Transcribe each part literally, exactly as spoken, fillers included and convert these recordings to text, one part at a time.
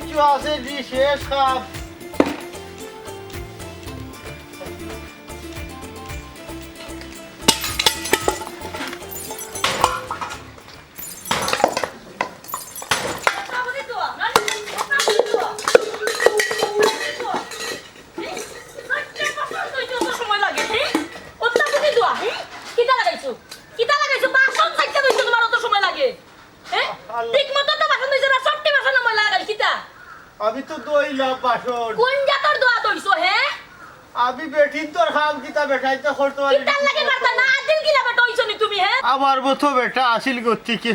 কিছু আছে নি, শেষ খাপ। সময় লাগে, হ্যাঁ? অত্তা বুঝি দোয়া, হ্যাঁ? কিতা লাগাইছো? কিতা লাগাইছো? বাসন চাইতে ধুইতে তোমার অত সময় লাগে? হ্যাঁ? আল্লাহ। ঠিক মতো তো বাসন ধুইছো না, সবটি বাসন ময়লা লাগাই, কিতা? আমি তো ধইলাম বাসন। কোন জাতর দোয়া ধইছো, হ্যাঁ? আমি বেটিন্তর কাম কিতা বেটাইন্তে করতো পারি? কিতার লাগি পারতা না? আদিল গিলা বেটা অইছো নি তুমি, হ্যাঁ? আমার মতো বেটা আছিল গতিকে।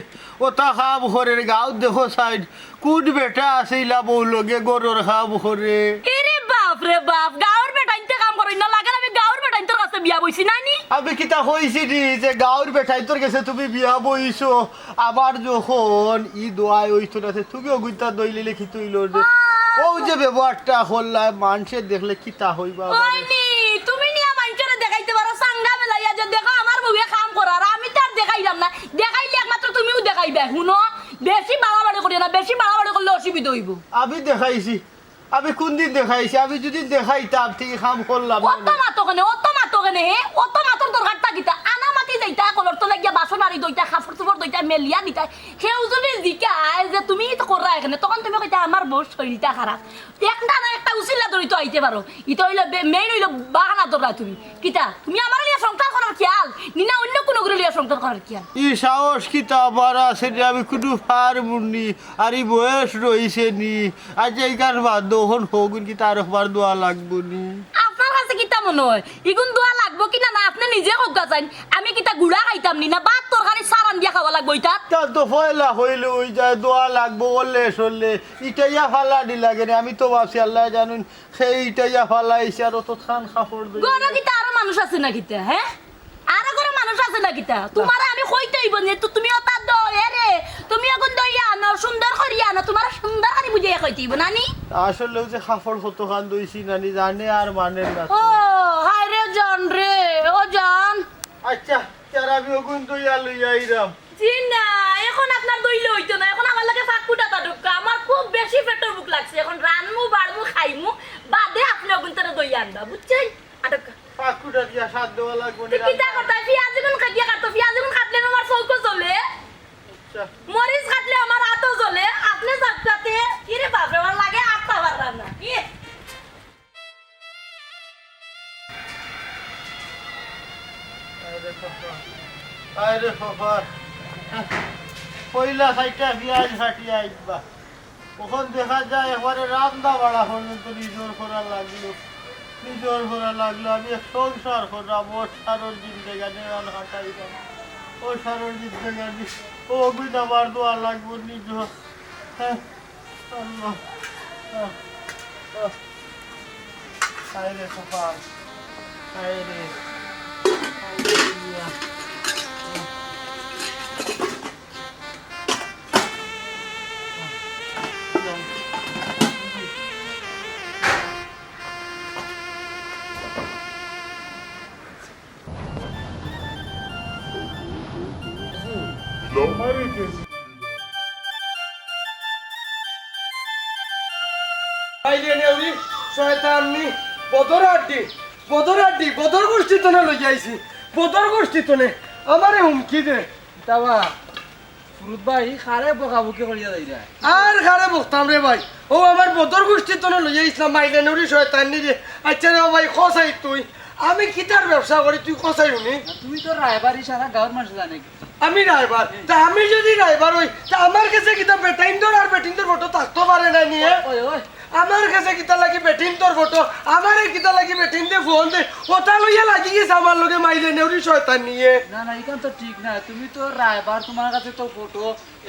অতা কাম করের, গাঁওত দেখো সাইন, কুন বেটা আছে ইলা বউ লগে ঘরর কাম করে? এরে বাপ রে বাপ, গাঁওর বেটাইন্তে কাম করে না, লাগের আমি গাঁওর বেটাইন্তর কাছে বিয়া বইছি, নায় নি? আমি কিতা কইছি নি যে গাঁওর বেটাইন্তর গেছে তুমি বিয়া বইছো? আবার যখন ই দোয়ায় অইতো না, তে তুমি অগুইন্তা ধইলে কিতা অইলো রে? আহ। অউ যে ব্যবহারটা করলায়, মানষে দেখলে কিতা কইবা আমারে? ওই নি, তুমি নিয়া মানষরে দেখাইতে পারো, চাঙ্গা মেলাইয়া যে দেখো আমার বউয়ে কাম করার, আমি তো আর দেখাইলাম না। দেখাইলে একমাত্র তুমিউ দেখাইবায়। হুনো, বেশি বাড়াবাড়ি করিও না, বেশি বাড়াবাড়ি করলে অসুবিধা অইবো। আমি দেখাইছি, আমি কুনদিন দেখাইছি? আমি যুদি দেখাইতাম, তে ই কাম করলাম না। অত মাতো কেনে, অত মাতো কেনে, হে? অত মাতর দরকারটা কিতা? আনা মাতি যাইতায়, কলর তলে গিয়া বাসন আরি ধইতায়, কাপড়-চোপড় ধইতায়, মেলিয়া দিতায়। কেউ যুদি জিকায় যে তুমি ইতা কররায় কেনে, তখন তুমি কইতায়, "আমার বউর শরীরটা খারাপ।" একটা না একটা উছিলা ধরি তো আইতে পারো। ইতা অইলো বে-, main অইলো বাহানা ধররায় তুমি। কিতা? তুমি আমারে লইয়া সংসার করার খিয়াল? নি না অইন্য কুনুগুরে লইয়া সংসার করার খিয়াল? ই সাহস কিতা আমার আছে রে? আমি কুনু পারমু নি। আর ই বয়স রইছে নি। আইচ্ছা, ইখান বাদ দেও, অখন কওগিন কিতা আরকবার দোয়া লাগবো নি? আপনার কাছে কিতা মনো অয়? ইগুন দোয়া লাগবো কি না, না আপনে নিজে কউক্কা চাইন। আমি কিতা গুড়া খাইতাম নি, না ভাত তরকারি সারান দিয়া খাওয়া লাগবো ইতা? তা তো পয়লা অইলে অই যায়, দোয়া লাগবো, অলে সলে। ইটাইয়া ফালা দি লাগে নি, আমি তো ভাবছি আল্লায় জানইন, হে ইটাইয়া ফালাইছে আর অতখান কাপড় ধইয়া। ঘরো কিতা আরো মানুষ আছে না কিতা, হে? আরো ঘরো মানুষ আছে না কিতা? তুমারে আমি কইতে অইবো নি, তো তুমি অতা দো, এরে, তুমি অগুন দইয়া আনো, সুন্দর করিয়া আনো, তুমারে সুন্দর করি বুঝাইয়া কইতে অইবো, নানি? আসলে অউ যে কাপড় কতখান ধইছি, নানি জানে আর মানে না। ও, হায় রে জান রে, ও জান। আইচ্ছা, তে আমি অগুন দইয়া লইয়া আইরাম। জি না, অখন আপনার দইলে অইতো না, অখন আমার লগে ফাঁক ফুটাত আটউক্কা, আমার খুব বেশি পেটর ভুক লাগছে, অখন রানমু, বাড়মু, খাইমু, বাদে আপনে অগুন তারে দইয়া আনবা, বুঝছইন? আটউক্কা। ফাঁক ফুটা দিয়া সাত দেওয়া লাগবো নি। তে কিতা করতা? পিয়াজ ইগুন কাটিয়া কাটো, পিয়াজ ইগুন কাটলে আমার চউখো জ্বলে। আইচ্ছা। মরিচ কাটলে আমার আতো জ্বলে, আপনে সাতটাতে, কিরে বাপরে, আমার লাগে আটটা পারলাম না। ইয়ে। আরে বাবা, আরে বাবা। পয়লা চাইরটা পিয়াজ কাটিয়া আইবা। অখন দেখা যায় একবারে রান্দা বাড়া পর্যন্ত নিজর করা লাগলো, নিজর করা লাগলো। আমি এক সংসার করলাম, অউ সারর জিন্দেগানি আর কাটাইলাম, অউ সারর জিন্দেগানি। অগুন আমার দোয়া লাগবো নিজর। হ্যাঁ, আল্লাহ। আহ, আহ। হায় রে কপাল, হায় রে, হায় রে দুনিয়া। মাইলে নেউরি শয়তাননি, বদর আড্ডি, বদর আড্ডি, বদর গুষ্টি তনে লইয়া আইছি, বদর গুষ্টি তনে আমারে হুমকি দে। তাবা, ফুরুত ভাই, খারে বকাবকি করিয়া যাইরা। আর খারে বকতাম রে ভাই, অউ আমার বদর গুষ্টি তনে লইয়া আইছলাম, মাইলে নেউরি শয়তাননি রে। আইচ্ছা রে ভাই, কছাই তুই, আমি কিতার ব্যবসা করি, তুই কছাই হুনি? না, তুমি তো রায়বারি, সারা গাঁওর মানুষ জানে। আমি রায়বার? তা আমি যুদি রায়বার অই, তা আমার গেছে কিতা বেটাইন্তর আর বেটিন্তর ফটো থাকতো পারে না নি? ওই, ওই। আমার গেছে কিতা লাগি বেটিন্তর ফটো? আমারে কিতা লাগি বেটিন্তে ফোন দে? অতা লইয়া লাগি গেছে আমার লগে মাইলে নেউরি শয়তাননিয়ে। না, না, ইখান তো ঠিক না। তুমি তো রায়বার, তুমার গেছে তো ফটো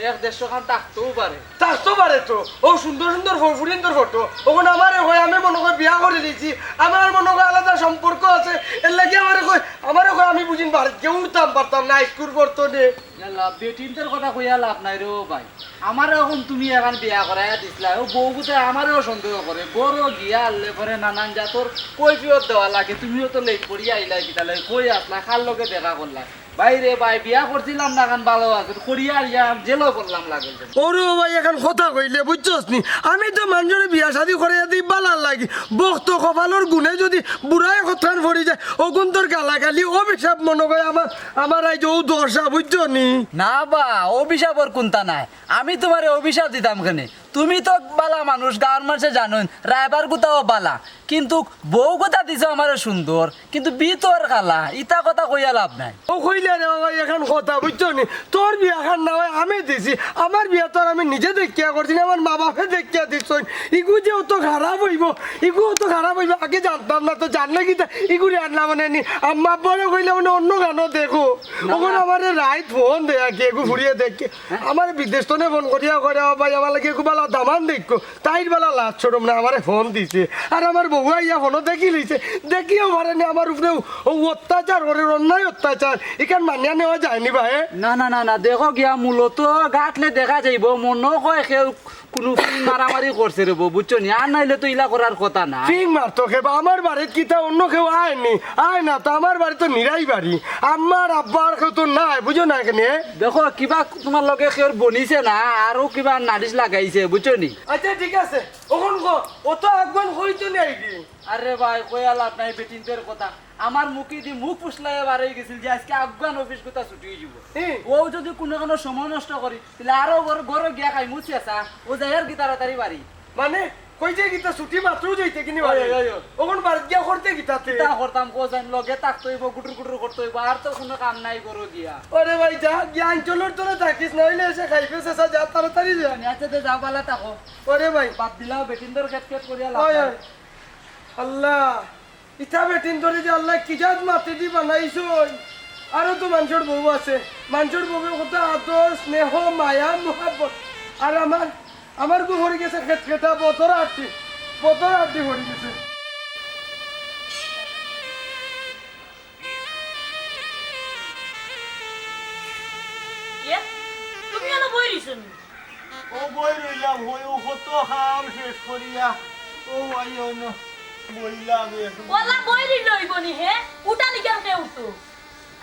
এক দেড়শো খান থাকতোউ পারে। থাকতো পারে তো। অউ সুন্দর সুন্দর ফ-, ফুরিন্তর ফটো। অখন আমারে কয়, আমি মনো কয় বিয়া করি দিছি, আমার মনো কয় আলাদা সম্পর্ক আছে, এরলাগি আমারে কয়, আমারে কয় আমি বুঝিন বাড়িত গিয়া উঠতাম পারতাম না, আইজকুর পর তনে। ইয়াল্লা, বেটিন্তর কথা কইয়া লাভ নাই রে ও ভাই। আমারে অখন তুমি এখান বিয়া করাইয়া দিছলায়, অউ বউগুতায় আমারেও সন্দেহ করে, ঘরো গিয়া আনলে পরে নানান জাতর কৈফিয়ত দেওয়া লাগে, তুমিও তো late করিয়া আইলায়, কিতার লাগি, কই আছলায়, কার লগে দেখা করলায়। ভাই রে ভাই, বিয়া করছিলাম না, খান ভালা আছিল, করিয়া আর ইয়া জেলও করলাম লাগে। ওরে ভাই, এখন কথা কইলে বুঝছস নি? আমি তো মানষরে বিয়া শাদি করাইয়া দেই ভালার লাগি, বখত কপালর গুণে যদি বুড়ায় কথান পড়ি যায়, অগুন তোর গালাগালি অভিশাপ মনো করে আমার, আমার আইজ অউ দশা, বুঝছো নি? না বা, অভিশাপর কুন্তা নাই। আমি তুমারে অভিশাপ দিতাম কেনে? তুমি তো ভালা মানুষ, গাঁওর মানষে জানইন, রায়বার গুতাও ভালা, কিন্তু বউ গুতা দিছো আমারে সুন্দর, কিন্তু ভিতর কালা, ইতা কথা কইয়া লাভ নাই। ও কইলে রে বাবা, এখন কথা বুঝছো নি? তোর বিয়া খান না অয় আমি দিছি, আমার বিয়া তো আর আমি নিজে দেখিয়া করছি না, আমার মা বাপে দেখিয়া দিছইন। ইগু যে অত খারাপ অইবো, ইগু অত খারাপ অইবো, আগে জানতাম না, তো জানলে কিতা ইগুরে আনলাম মানে নি? আম্মা আব্বারে কইলে মানে অন্য গানও দেখো। না, অখন না। আমারে রাইত ফোন দেয় কি, এগু ফুরিয়ে দেখে। আমারে বিদেশ তনে ফোন করিয়া কয়, "ও ভাই, আমার লাগি এগু ভালা দামান দেখো।" তাইর বেলা লাজ শরম না, আমারে ফোন দিছে। আর আমার বউ আইয়া ফোনও দেখি লইছে। দেখিও পারে নি আমার উপরে অ-, অত্যাচার, ওরে অন্যায় অত্যাচার। ইখান মানিয়া নেওয়া যায়নি ভাই। না, না, না, না, দেখো গিয়া মূলত গাটলে দেখা যাইবো, মনো কয় কেউ কুনু ফিং মারামারি করছে রে বউ, বুঝছো নি? আর নাইলে তো ইলা করার কথা না। ফিং মারতো কে বা? আমার বাড়িত কিতা অন্য কেউ আয়নি? আয় না তো, আমার বাড়ি তো নিরাই বাড়ি। আমার আব্বা আর কেউ তো নাই, বুঝো না এখানে? দেখো, কিবা তুমার লগে কেউর বনিছে না, আরো কিবা নালিশ লাগাইছে, বুঝছো নি? আচ্ছা, ঠিক আছে, অখন ক, অত আগুয়ান কইতো নাই কি? আরে ভাই, কইয়া লাভ নাই বেটিন্তর কথা। আমার মুখেদি মুখ ফুসলাইয়া বার অই গেছিল যে আইজকে আগুয়ান অফিস গুতা ছুটি অই যিবো। হুম। অউ যদি কুনু কানো সময় নষ্ট করি, তাইলে আরো ঘর, ঘরো গিয়া খাইমু চেঁচা। অউ যাইয়ার কি তাড়াতাড়ি বাড়ি। মানে, কই যে কিতা ছুটি মাত্রও যাইতে কিনি বাড়ি? ওই, ওই, ওই। অখন বাড়িত গিয়া করতে কিতা তে? কিতা করতাম কও যাইন, লগে থাকতে অইবো, গুটুর গুটুর করতে অইবো, আর তো কুনু কাম নাই ঘরো গিয়া। ওরে ভাই, যা, গিয়া আঞ্চলর তলে থাকিস, নাইলে এসে খাইবে চেঁচা, যা, তাড়াতাড়ি যা। আচ্ছা, তে যাও, ভালা থাকো। ওরে ভাই। বাদ দিলাও, বেটিন্তর খেত খেত করিয়া লাভ ওই, নাই। ওই। আল্লাহ, ইতা বেটিন্তরে যে আল্লায় কি জাত মাটিদি বানাইছইন। আরো তো মানষর বউ আছে, মানষর বউয়ে কত আদর, স্নেহ, মায়া, মোহাব্বত। আর আমার, আমার বউ পড়ি গেছে খেত খেতা, বতর আটি, বতর আটি পড়ি গেছে। এ, তুমি এনো বই রইছো নি? ও বই রইলাম, হই ও কত কাম শেষ করিয়া, ও আই অনো বইলাম এখন। ওলা বই রইল অইব নি হে? উঠা নি কেন কে উঠতো?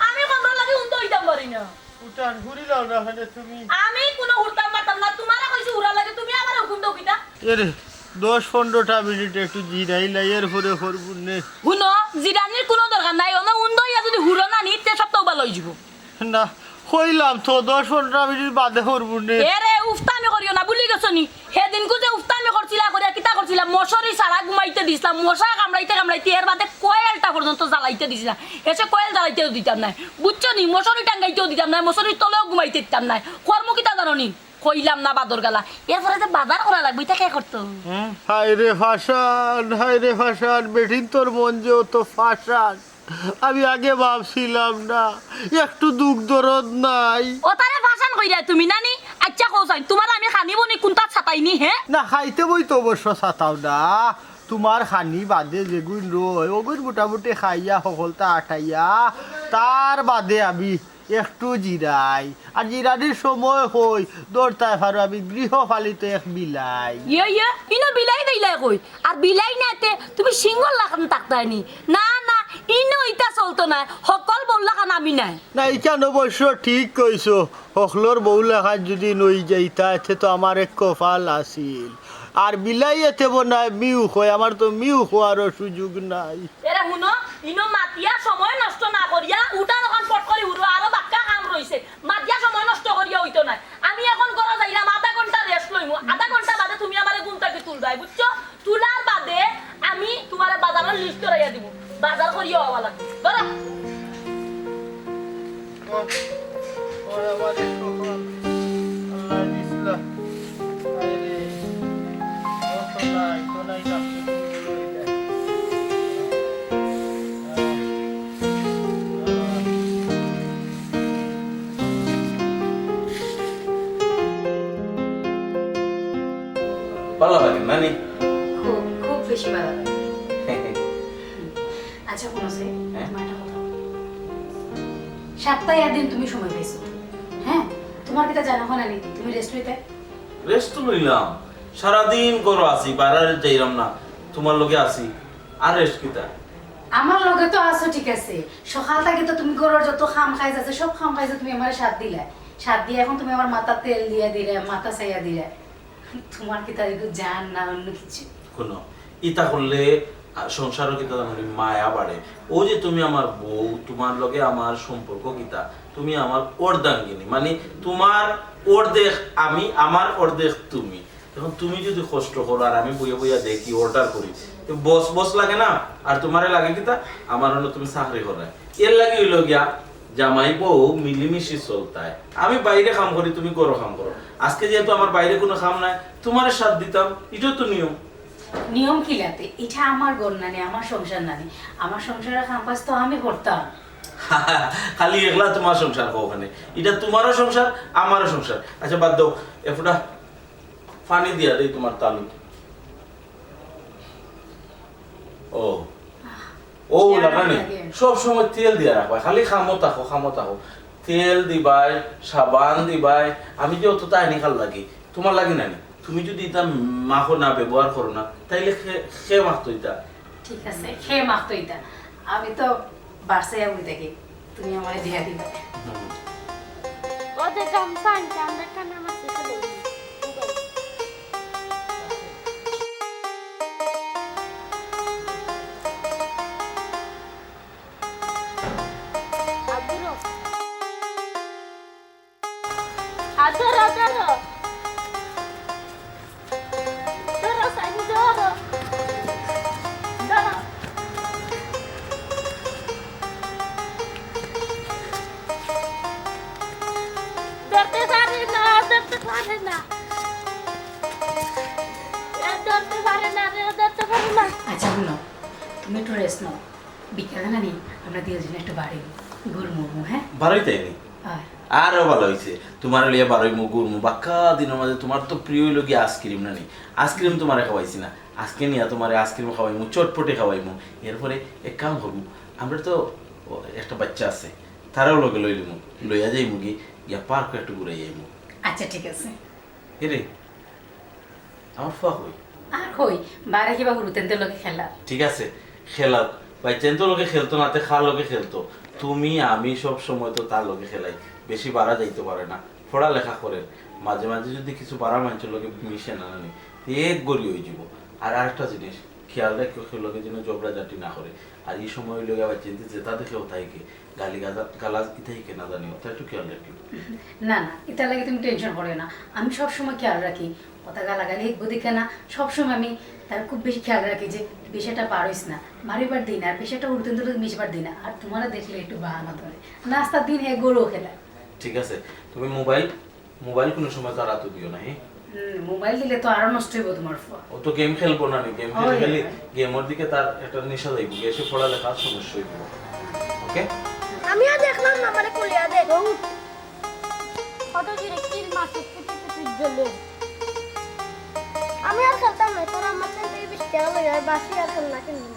আমি কোন লাগি উঠতে হইতাম পারি না। উঠান ঘুরি লাও না কেনে তুমি? আমি কোনো উঠতাম পারতাম না, তোমারে কইছি উড়া লাগে, তুমি আমারে হুকুম দেও কিতা? এরে, দশ পনেরোটা মিনিট একটু জিরাইলাই, এরপরে করবো নে। হুনো, জিরানির কোনো দরকার নাই, অনো উন্দইয়া যদি হুরো না নি, তে সপ্তাহ ভালো হয়ে যাব। না, কইলাম তো, দশ পনেরোটা মিনিট বাদে করবো নে। এরে, উফতামি করিও না, ভুলি গেছো নি? সেদিনকু যে উফতামি করছিলা, করিয়া কিতা করছিলা? মশারি ছাড়া ঘুমাইতে দিছিলাম, মশা কামড়াইতে কামড়াইতে এর বাদে কয়েলটা পর্যন্ত জ্বালাইতে দিছিলাম। এসে কয়েল জ্বালাইতেও দিতাম নাই, বুঝছো নি? মশারি টাঙ্গাইতেও দিতাম নাই, মশারির তলেও ঘুমাইতে দিতাম নাই। কর্ম কিতা জানো নি? কইলাম না বাদর গালা। এরপরে যে বাজার করা লাগবে, ইটা কে করতো? হায় রে ফাশান, হায় রে ফাশান, বেটিন্তর মন যে অত ফাশান, আমি আগে ভাবছিলাম না, একটু দুখ দরদ নাই। ও তারে ফাশান কইরা তুমি নানি? আচ্ছা কও চাই, তোমার আমি খানি বনি কোনটা ছাতাইনি, হে? না, খাইতে বই তো অবশ্য ছাতাও না। তোমার খানি বাদে যেগুন রয়, ওগুন মোটামুটি খাইয়া হকলতা আটাইয়া, তার বাদে আমি একটু জিরাই। আর জিরানির সময় হই, দৌড়তায় পারো আমি গৃহপালিত এক বিলাই। ইয়ে, ইয়ে, ইনো বিলাই দিলাই কই? আর বিলাই না তে তুমি সিংহর লাখান থাকতায় নি। না, না, ইনো ইটা চলতো না। হকল বউর লাখান আমি নাই। না, ইখান অবশ্য ঠিক কইছো। হকলর বউ লাখান যদি নই যাইতা, এতে তো আমার এক কপাল আছিল। আর বিলাই এতে বনায় মিউ কয়, আমার তো মিউ কওয়ারও সুযোগ নাই। এরে হুনো, ইনো মাতিয়া সময় নষ্ট না করিয়া উঠান ওখান পট করি উড়ো, আরো বাক্কা কাম রইছে। মাতিয়া সময় নষ্ট করিয়া অইতো নায়। আমি এখন ঘরো যাইলাম, আধা ঘন্টা rest লইমু। আধা ঘন্টা বাদে তুমি আমারে ঘুম থাকি তুলবায়, বুঝছো? তুলার বাদে আমি তোমারে বাজারর list ধরাইয়া দিমু। বাজার করিয়া আওয়া লাগবো। ধরো। ওরে বাবা রে, কপাল। আল্লাহ দিছলা। আরে, কত নাই, তো নাই, কাপড় চোপড় নাই। ভালো লাগে নানি? খুব, খুব বেশি ভালো লাগে। আচ্ছা, হুনো যে, হ্যাঁ? তোমার একটা কথা বলি। সপ্তাহে একদিন তুমি সময় পাইছো, হ্যাঁ? তোমার কিতা জানা হয় না নি? তুমি rest লইতে? Rest তো লইলাম, সারাদিন ঘরো আছি, বাইরে যাইলাম না, তোমার লগে আছি, আর rest কিতা? আমার লগে তো আছো, ঠিক আছে। সকাল থাকি তো তুমি ঘরর যত কাম কাজ আছে, সব কাম কাজে তুমি আমারে সাথ দিলায়। সাথ দিয়া এখন তুমি আমার মাথাত তেল দিয়া দিলায়, মাথা ছাইয়া দিলায়। তুমার কিতা ইগু জান না অন্য কিছু? হুনো, ইতা করলে, আ, সংসারো কিতা জানো নি, মায়া বাড়ে। অউ যে তুমি আমার বউ, তুমার লগে আমার সম্পর্ক কিতা, তুমি আমার অর্ধাঙ্গিনী, মানে তুমার অর্ধেক আমি, আমার অর্ধেক তুমি। এখন তুমি যদি কষ্ট করো আর আমি বইয়া বইয়া দেখি, order করি, তে বস বস লাগে না? আর তুমারে লাগে কিতা? আমার অনো তুমি চাকরি কররায়। এরলাগি অইলো গিয়া জামাই বউ মিলিমিশি চলতায়। আমি বাইরে কাম করি, তুমি ঘরো কাম করো। আজকে যেহেতু আমার বাইরে কুনু কাম নাই, তুমারে সাথ দিতাম, ইটাও তো নিয়ম। নিয়ম কিলাতে? ইটা আমার ঘর নানি, আমার সংসার নানি, আমার সংসারর কাম কাজ তো আমি করতাম। খালি একলা তুমার সংসার কও অখানে, ইটা তুমারও সংসার, আমারও সংসার। আচ্ছা বাদ দেও, এ ফুটা পানি দিয়া দেই তুমার তালুত। ও, ও, খেয়াল লাগা নি? রাখা লাগে। সব সময় তেল দিয়া রাখবায়, খালি কামো থাকো, কামো থাকো। তেল দিবায়, সাবান দিবায়, আমি যে অততা আনি কার লাগি, তুমার লাগি নানি। তুমি যদি ইতা মাখো না, ব্যবহার করো না, তাইলে কে, কে মাখতো ইতা? ঠিক আছে, কে মাখতো ইতা? আমি তো বাসায় বই থাকি, তুমি আমারে দিয়া দিবায়। ও যে গামছা আনছে, আমরা কানে মাসে ফেলে দিই। আব্দুল। আ, ধরো, ধরো। ধরো, সাইন ধরো। ধরো। ধরতে পারে না, ধরতে পারে না। এ ধরতে পারে না রে, ধরতে পারে না। আচ্ছা, হুনো, তুমি একটু rest নাও। বিকালে নানি, আমরা দুইজনে একটু বারইমু, ঘুরমু, হ্যাঁ? বারইতায় নি? অয়। আরো ভালা অইছে, তুমারে লইয়া বারইমু, ঘুরমু। বাক্কা দিনর মাঝে তুমার তো প্রিয় অইলো গিয়া ice cream নানি? Ice cream তুমারে খাওয়াইছি না, আজকে নিয়া তুমারে ice cream খাওয়াইমু, চটপটি খাওয়াইমু। এরপরে এক কাম করমু, আমরা তো, ও, একটা বাইচ্চা আছে, তারেও লগে লইলিমু, লইয়া যাইমু গি, গিয়া পার্কো একটু ঘুরাই আইমু। আচ্ছা, ঠিক আছে। এরে, আমার ফুয়া কই? আর কই, বাইরে কিবা হুরুতাইন্তর লগে খেলা। ঠিক আছে, খেলাউক। বাইচ্চাইন্তর লগে খেলতো না, তে কার লগে খেলতো? তুমি, আমি সব সময় তো তার লগে খেলাই। বেশি বারা যাইতো পারে না, পড়ালেখা করের। মাঝে মাঝে যদি কিছু বারা মানষর লগে মিশে না নানি, তে এক ঘড়ি অইযিবো। আর আরেকটা জিনিস, খেয়াল রাখিও, কেউর লগে যেন ঝগড়াঝাটি না করে। আর ই সময় অইলো গিয়া বাইচ্চাইন্তে যেতা দেখে অতা হিকে, গালি গাজা-, গালাজ ইতা হিকে না জানি, অতা একটু খেয়াল রাখিও। না, না, ইতার লাগি তুমি tension করিও না, আমি সব সময় খেয়াল রাখি। অতা গালাগালি হিকবো দেখি না, সব সময় আমি তার খুব বেশি খেয়াল রাখি যে বেশি একটা বারইস না, বারইবার দেই না, আর বেশি একটা হুরুতাইন্তর লগে মিশবার দেই না। আর তুমারে দেখলে একটু বাহানা ধরে, নাস্তার দিন হে গরু খেলা। ঠিক আছে, তুমি মোবাইল, মোবাইল কুনু সময় তার আতো দিও না, হ্যাঁ? হুম, মোবাইল দিলে তো আরো নষ্ট অইবো তুমার ফুয়া। ও তো game খেলবো না নি, game খেলি অয়, খেলি অয়। Gameর দিকে তার একটা নেশা যাইবো, গিয়া সে পড়ালেখার সমস্যা অইবো। OK? আমিও দেখলাম না, আমারে কুলিয়া দেখ। কত জোরে কিল মারছে, পিটি পিটি জ্বলে। আমি আর খেলতাম না, তোর আমার তো এই বিশ টেকা লইয়া বাসি আর খেলনা কিনবো।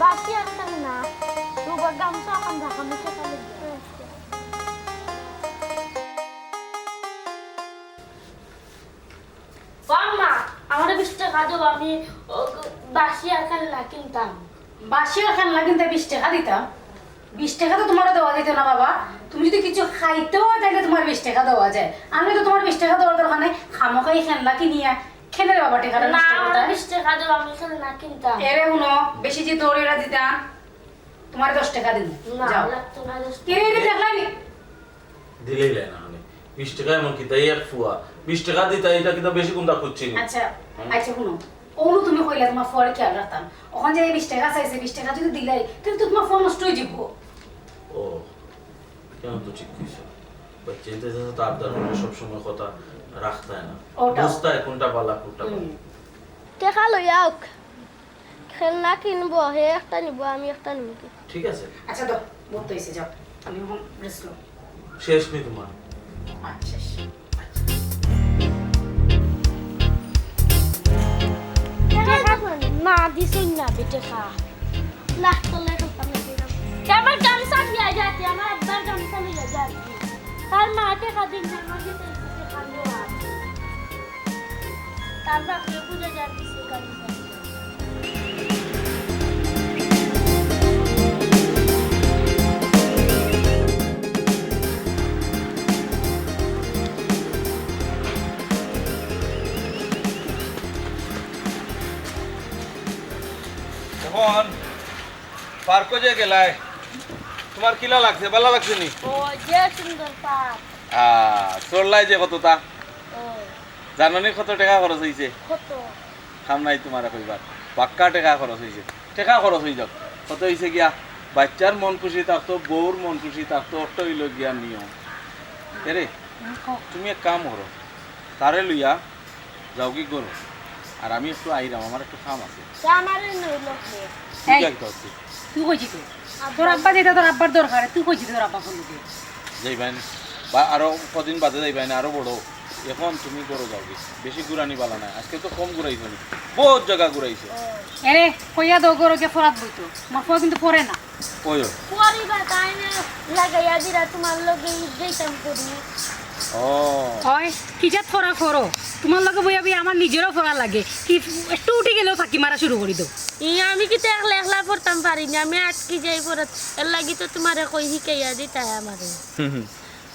বাসি আর খেলনা, তুই গামছা অখন ঢাকা মুখে খালি। ও আম্মা, আমারে বিশ টেকা দেও, আমি, ও, বাসি আর খেলনা কিনতাম। বাসি আর খেলনা কিনতে বিশ টেকা দিতাম? বিশ টেকা তো তুমারে দেওয়া যাইতো না বাবা, তুমি যদি কিছু খাইতে অয় তাইলে তুমার বিশ টেকা দেওয়া যায়, আমি তো তুমার বিশ টেকা দেওয়ার দরকার নাই। খামোখাই খেলনা কিনিয়া কেনে রে বাবা টেকাটা না, নষ্ট করতায়? বিশ টেকা দেও, আমি খেলনা কিনতাম। এরে হুনো, বেশি যে দৌড়েরা দিতাম, তুমারে দশ টেকা দিমু। না, যাও। লাগতো না দশ টেকা। কিরে, ইটা দেখলায় নি? দিলেই লাই না, মানে, বিশ টেকা এমন কিতা, এই এক ফুয়া, বিশ টেকা দিতা, ইটা কিতা বেশি কুনটা খুঁজছি নি? আচ্ছা, হুম? আচ্ছা, হুনো, অনো তুমি কইলা তুমার ফুয়ারে খেয়াল রাখতাম, অখন যে এই বিশ টেকা চাইছে, বিশ টেকা যদি দিলাই, তাইলে তো তুমার ফুয়া নষ্ট অইযিবো। ও, কেনে তো ঠিক কইছো। বাইচ্চাইন্তে তো আবদার করলে সব সময় কথা রাখতায় না। ওটাও। বুঝতায় কুনটা বালা, কুনটা বালা। হুম। টেকা লইয়া আউক। খেলনা কিনবো, হে একটা নিবো, আমি একটা নিবো। ঠিক আছে। আচ্ছা, দাও, বহুত অইছে, যাও। তুমি অখন rest লও। শেষ নি তুমার? আচ্ছা, শেষ। না, দিছইন না, বেটে খা। না, তোলে তো পারলে দিলাম। আমার গামছা দিয়া যাতি, আমার আব্বার গামছা লইয়া যাতি। তার মা টেকা দিন না, আমার কাছে টেকা নেওয়া। তার বাপরে বুঝে যাতি, সে গামছা। এখন পার্কো যে গেলায়, তুমার কিলা লাগছে? ভালা লাগছে নি? ও, যে সুন্দর পার্ক। আহ, চড়লায় যে কততা? ও। জানো নি কত টেকা খরচ অইছে? কত? কাম নাই তুমারে কইবার, বাক্কা টেকা খরচ অইছে। টেকা খরচ অই যাউক, কত অইছে গিয়া? বাইচ্চার মন খুশি থাকতো, বউর মন খুশি থাকতো, অটা অইলো গিয়া নিয়ম। এরে, তুমি এক কাম করো, তারে লইয়া যাওগি ঘরো, আর আমি একটু আইরাম, আমার একটু কাম আছে। তে আমারে নইল কে? তুই এই, যাইতে হচ্ছে। তুই কইছি তো, তোর আব্বা যেটা তোর আব্বার দরকার, তুই কইছি তোর আব্বা ফোন দিতে। যাইবায় না, বা আরো কদিন বাদে যাইবায় না, আরো বড়। এখন তুমি ঘরো যাওগি, বেশি ঘুরানি ভালা নায়। আজকে তো কম ঘুরাইছো নি, বহুত জাগা ঘুরাইছো। এরে, কইয়া দেও ঘরো গিয়া ফরাত বইতো, আমার ফোন কিন্তু পড়ে না। ওই, ওই। পরিবার তাই না লাগাইয়া দিরা, তুমার লগে যাইতাম করি। ও। ওই, কি জাত ফরা করো? তুমার লগে বইয়া বইয়া আমার নিজেরও ফরা লাগে। কি একটু উঠি গেলেও ফাঁকি মারা শুরু করি দেও। ই, আমি কিতা একলা একলা পড়তাম পারি না, আমি আটকি যাই পড়াত। এর লাগি তো তুমারে কই হিকাইয়া দিতায় আমারে। হুম, হুম।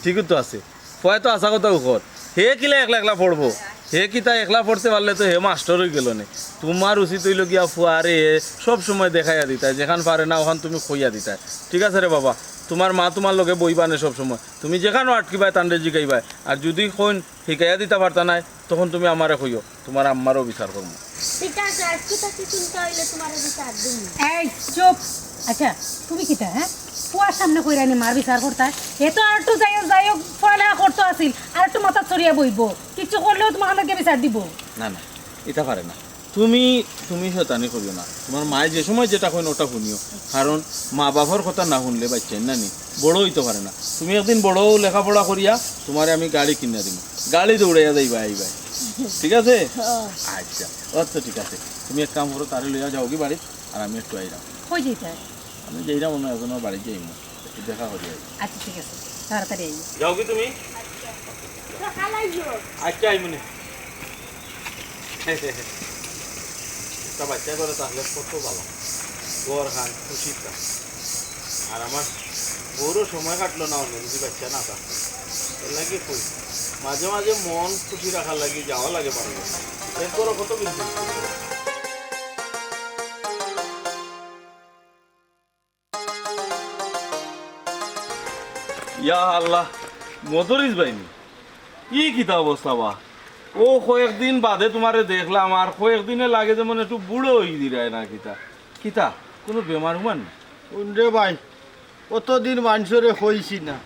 ঠিকই তো আছে। ফুয়ায় তো হাছা কথাউ কর। হে কিলা একলা একলা পড়বো? হে কিতা একলা পড়তে পারলে তো হে মাস্টর অই গেলো নে। তুমার উচিত অইলো গিয়া ফুয়ারে সব সময় দেখাইয়া দিতায়, যেখান পারে না অখান তুমি কইয়া দিতায়। ঠিক আছে রে বাবা, তুমার মা তুমার লগে বইবা নে সব সময়। তুমি যেখানো আটকিবায় তানরে জিগাইবায়। আর যুদি কইন হিকাইয়া দিতা পারতা নায়, তখন তুমি আমারে কইও। তুমার আম্মারও বিচার করমু। ঠিক আছে, আইজকু থাকি চিন্তা অইলে তুমারে বিচার দিমু। এই, চুপ। আচ্ছা, তুমি কিতা, হ্যাঁ? ফুয়ার সামনে কইরায় নি মার বিচার করতায়? হে তো আরেকটু যাই হোক, যাই হোক, পড়ালেখা করতো আছিল, আরেকটু মাথাত চড়িয়া বইবো। কিচ্ছু করলেও তুমার লগে বিচার দিবো। না, না, ইতা পারে না। তুমি, তুমি শয়তানি করিও না। তুমার মায়ে যে সময় যেটা কইন, অটা হুনিও। কারণ মা বাপর কথা না হুনলে বাইচ্চাইন না নি, বড় অইতো পারে না। তুমি একদিন বড় অও, লেখাপড়া করিয়া তুমারে আমি গাড়ি কিনিয়া দিমু। গাড়ি দৌড়াইয়া যাইবায় আইবায়। ঠিক আছে? হ। আচ্ছা, আচ্ছা, ঠিক আছে। তুমি এক কাম করো, তারে লইয়া যাওগি বাড়িত, আর আমি একটু আইরাম। কই যাইতায়? আমি যাইরাম, অন্য একজনর বাড়িত যাইমু, একটু দেখা করি আই। আচ্ছা, ঠিক আছে, তাড়াতাড়ি আইও। যাওগি তুমি? সকাল আইও। আচ্ছা, আইমু নে। একটা বাইচ্চা ঘরো থাকলে কত ভালা, ঘরখান খুশির থাকতো। আর আমার বউরও সময় কাটলো না অইলে, যুদি বাইচ্চা না থাকতো। এর লাগি কই, মাঝে মাঝে মন খুশি রাখার লাগি যাওয়া লাগে বাড়িত। এর পরও কত বিল বিল করবো। ইয়া আল্লাহ, মদরিছ ভাই নি? ই কিতা অবস্থা বা? অউ কয়েকদিন বাদে তুমারে দেখলাম, আর কয়েকদিনে লাগে যেমন একটু বুড়া অই দিরায় না কিতা? কিতা, কুনু বেমার উমার নি? হুন রে ভাই, অতদিন মানষরে কইছি না,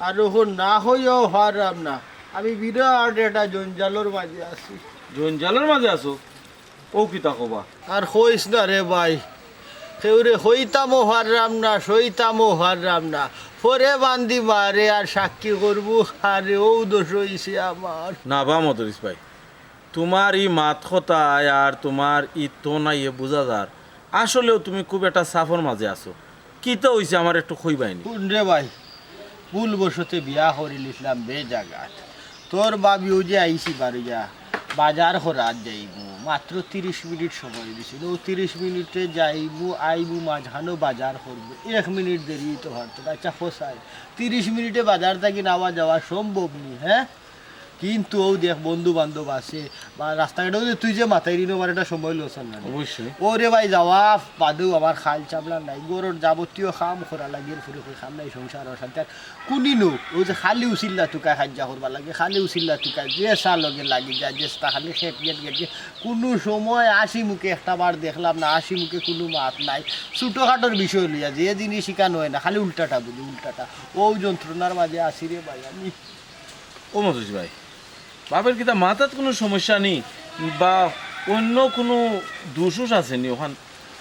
আর অখন না কইয়াও পাররাম না। আমি বিরাট একটা জঞ্জালর মাঝে আছি। জঞ্জালর মাঝে আছো? অউ কিতা কবা? আর কইস না রে ভাই, কেউরে কইতামও পাররাম না, সইতামও পাররাম না। পরে বান্দি মারে আর সাক্ষী করবো, আরে অউ দোষ অইছে আমার। না বা মদরিছ ভাই, তুমার ই মাত কথায় আর তুমার ই তনাইয়ে বুঝা যার, আসলেও তুমি খুব একটা চাপর মাঝে আছো। কিতা অইছে আমারে একটু কইবায় নি? হুন রে ভাই, ভুলবশতে বিয়া করিলিছলাম বেজাগাত। তোর ভাবি অউ যে আইছি বারইয়া, বাজার করাত যাইমু, মাত্র তিরিশ মিনিট সময় দিছিল। অউ তিরিশ মিনিটে যাইমু, আইমু, মাঝখানো বাজার করবো, এক মিনিট দেরি অইতো পারতো না। আচ্ছা, ফসাই, তিরিশ মিনিটে বাজার থাকি নাওয়া যাওয়া সম্ভব নি, হ্যাঁ? কিন্তু অউ দেখ, বন্ধু বান্ধব আছে, বা রাস্তাঘাটে অউ যে তুই যে মাতাইরে নি, আমার একটা সময় লস অর না। অবশ্যই। ওরে ভাই, যাওয়া বাদেও আমার খাল চাপলা নাই, ঘরর যাবতীয় কাম করা লাগে, এর পরে কই কাম নাই, সংসার অশান্তি। আর কুনি নুক, অউ যে খালি উচিল্লা তুকায় কাইজ্জা করবা লাগে, খালি উচিল্লা তুকায়, যে চা লগে লাগি যায়, যে চা খালি খেট গেট গেট গেট। কুনু সময় হাসি মুখে একটা বার দেখলাম না, হাসি মুখে কুনু মাত নাই। ছোটখাটোর বিষয় লইয়া যে জিনিস ইখান অয় না, খালি উল্টাটা বুঝি, উল্টাটা। অউ যন্ত্রণার মাঝে আছি রে ভাই আমি। ও মদরিছ ভাই, বাপের কিতা মাথাত কুনু সমস্যা নি বা অইন্য কুনু দুষ উষ আছে নি অখান?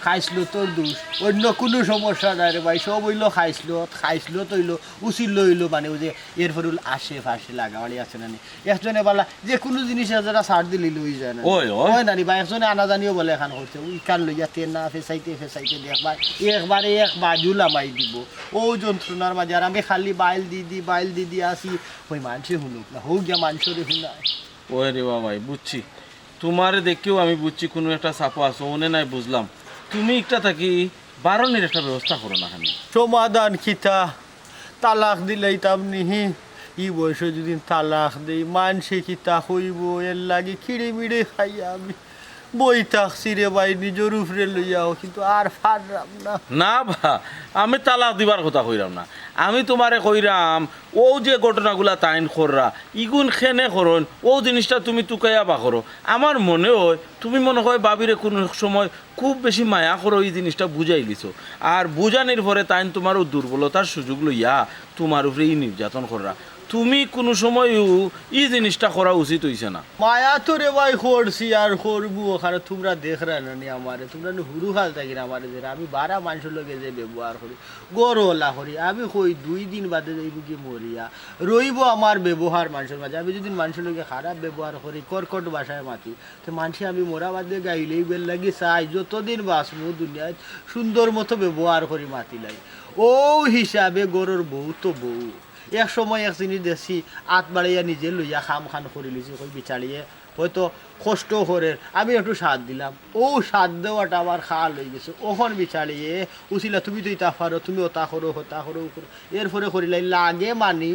খাইছলতর দুষ, অইন্য কুনু সমস্যা নাই রে ভাই, সব অইলো খাইছলত। খাইছলত অইলো, উচিল্লা অইলো, মানে অউ যে এর পরে অউ আশে পাশে লাগাবাড়ি আছে না নি, একজনে বালা যে কুনু জিনিস যেরা ছাড় দিলে অই যায় না নি? ওই, ওই। অয় না নি বা, একজনে আনাজানিও বলে এখান করছে, অউ ইখান লইয়া তেনা ফেসাইতে ফেসাইতে দেখবা একবারে এক বাজু লামাই দিবো। অউ যন্ত্রণার মাঝে আর আমি খালি বাইল দি দি, বাইল দি দি আছি। অউ মানষে হুনুক না, হউ গিয়া মানষরে হুনায়। ওই রে বাবাই, বুঝছি। তুমারে দেখিও আমি বুঝছি কুনু একটা চাপো আছো, অনে নায় বুঝলাম। তুমি ইকটা থাকি বারনির একটা ব্যবস্থা করো না খানি। সমাধান কিতা? তালাক দিলাইতাম নিহি। ই বয়সো যুদি তালাক দেই, মানষে কিতা কইবো, এর লাগি খিড়ি মিড়ি খাইয়া আমি বই থাকছি রে ভাই, নিজর উপরে লইয়াও, কিন্তু আর পাররাম না। না বা, আমি তালাক দিবার কথা কইরাম না। আমি তুমারে কইরাম, অউ যে ঘটনাগুলা তাইন কররা, ইগুন কেনে করইন, অউ জিনিসটা তুমি তুকাইয়া বার করো। আমার মনে অয়, তুমি মনে অয় ভাবিরে কুনু সময় খুব বেশি মায়া করো, ই জিনিসটা বুঝাইলিছো। আর বুঝানির পরে তাইন তুমার অউ দুর্বলতার সুযোগ লইয়া তুমার উপরে ই নির্যাতন কররা। তুমি কুনু সময়ও ই জিনিসটা করা উচিত অইছে না। মায়া তো রে ভাই করছি আর করমু, অখানো তুমরা দেখরায় না নি আমারে, তুমরা নি হুরুকাল থাকি আমারে দেখরায়, আমি বারা মানষর লগে যে ব্যবহার করি, ঘরো অলা করি, আমি কই দুই দিন বাদে যাইমুগি মরিয়া, রইবো আমার ব্যবহার মানষর মাঝে। আমি যুদি মানষর লগে খারাপ ব্যবহার করি, কর্কট ভাষায় মাতি, তে মানষে আমি মরা বাদে গাইলেউ বেল লাগি চাই, যতদিন বাঁচমু দুনিয়াত সুন্দর মতো ব্যবহার করি মাতিলাই। অউ হিসাবে ঘরর বউ তো বউ। এক সময় এক জিনিস দেখছি, আত বাড়াইয়া নিজে লইয়া কাম খান করিলিছি, কই বিচারিয়ে হয়তো কষ্ট করের, আমি একটু সাথ দিলাম। অউ সাথ দেওয়াটা আমার খাল অইগেছে। অখন বিচারিয়ে উছিলা, তুমি তো ইতা পারো, তুমি অতা করো, হতা করো, অউ করো। এরপরে করিলাই লাগে মানি